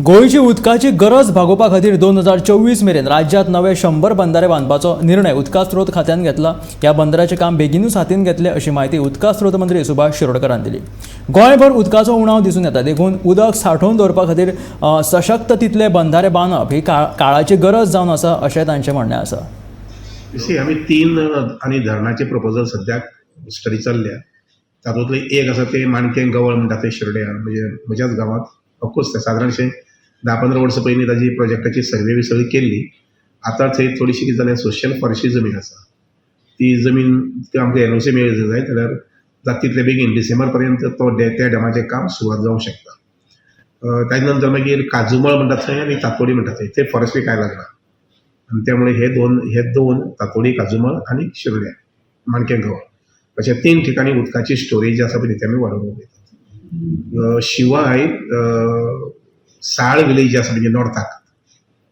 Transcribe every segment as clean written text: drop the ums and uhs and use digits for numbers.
गोंयची उदकाची गरज भागोवपा खातीर 2024 मेरेन राज्यांत नवे 100 बंधारे बांदपाचो निर्णय उदका स्रोत खात्यान घेतला. ह्या बंधाऱ्याचें काम बेगिनूच हातीन घेतले अशी म्हायती उदका स्रोत मंत्री सुभाष शिरोडकरान दिली. गोंयभर उदकाचो उणाव दिसून येता, देखून उदक सांठोवन दवरपा खातीर सशक्त तितले बंधारे बांदप ही काळाची गरज जावन आसा अशें तांचें म्हणणें आसा. सी, आमी तीन आनी धरणाचे प्रपोजल सद्याक स्टडी चल्ल्या. तातूंतले एक आसा ते माणकें गवळ म्हणटा ते शिर्ड्या, म्हणजे म्हज्याच गांवांत. ऑफकोर्स ते सादारणशें 10-15 वर्सां पयलीं ताजी प्रोजेक्टाची सर्वे बी सगळी केल्ली. आतां थंय थोडीशी कितें जाल्या, सोशल फॉरेस्ट्री जमीन आसा, ती जमीन ती आमकां एनओसी मेळ्ळी जाय जाल्यार जाता तितले बेगीन डिसेंबर पर्यंत तो त्या डॅमाचें काम सुरवात जावंक शकता. ताजे नंतर मागीर काजूमळ म्हणटा थंय आनी तातोडी म्हणटा थंय, थंय फॉरेस्ट्री कांय लागना आनी त्यामुळे हे दोन तातोडी, काजूमळ आनी शिर्ड्या माणक्या गवळ अशे तीन ठिकाणी उदकाची स्टोरेज जी आसा पळय ती आमी वाडोवंक वयतात. शिवाय साळ विलेज जे आसा, म्हणजे नॉर्थाक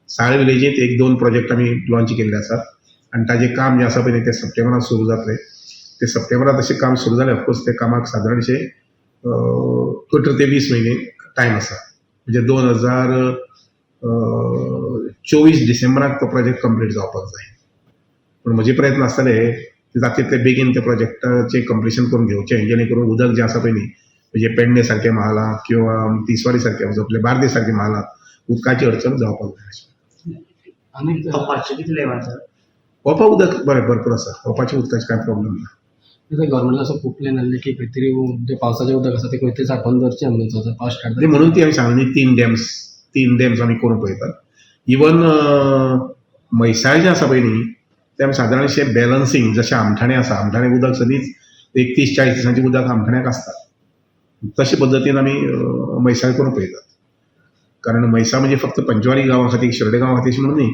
साळ विलेजींत एक दोन प्रोजेक्ट आमी लॉन्च केल्ले आसात आनी ताजें काम जें आसा पळय तें सप्टेंबरात सुरू जातलें. ते सप्टेंबरात अशें काम सुरू जालें, ऑफकोर्स ते कामाक सादारणशें 18 ते 20 म्हयने टायम आसा, म्हणजे 2024 डिसेंबराक तो प्रोजेक्ट कंप्लीट जावपाक जाय. पूण म्हजे प्रयत्न आसतले की जाता तितले बेगीन त्या प्रोजेक्टाचें कंप्लिशन करून घेवचें, जेणे करून उदक जें आसा पळय न्ही, म्हणजे पेडणे सारक्या म्हालांत किंवा तिसवाडी सारक्या, आपल्या बार्देस सारक्या म्हालांत उदकाची अडचण जावपाक जाय. आनी ओपाचें कितें लेवल आसा? ओपा उदक बरें भरपूर आसा. ओपाच्या उदकाचे कांय प्रॉब्लम ना. गव्हर्मेंटान असो खूब प्लॅन आहले की खंय तरी जे पावसाचें उदक आसा तें खंय तरी सांठोवन दवरचें म्हणून जो पावस स्टार्ट आनी म्हणून ती हांवें सांगलें न्ही, तीन डॅम्स आमी करूंक पळयतात. इवन म्हैसाळ जें आसा पळय न्ही, तें आमी सादारणशें बॅलन्सींग, जशें आमठाणे आसा, आमठाणे उदक सदींच एक 30-40 दिसांचें उदक आमठाण्याक आसता, तशे पद्दतीन आमी म्हैसाळ करूंक पळयतात. कारण म्हैसाळ म्हणजे फक्त पंचवाडी गांवा खातीर, शिरोडे गांवा खातीर अशें म्हणून न्ही.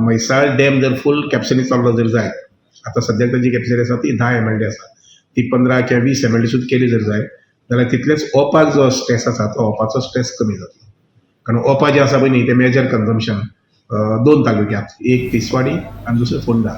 म्हैसाळ डॅम जर फूल कॅपॅसिटी चल्लो जर जायत, आतां सद्याक ताजी कॅपॅसिटी आसा ती 10 एमएलडी आसा, ती 15 किंवा 20 एमएलडी सुद्दां केली जर जायत जाल्यार तितलेंच ओपाक जो स्ट्रेस आसा तो ओपाचो स्ट्रेस कमी जातलो. कारण ओपा जें आसा पळय न्ही, तें मेजर कन्जम्पशन दोन तालुक्यांत, एक तिसवाडी आनी दुसरें फोंडा.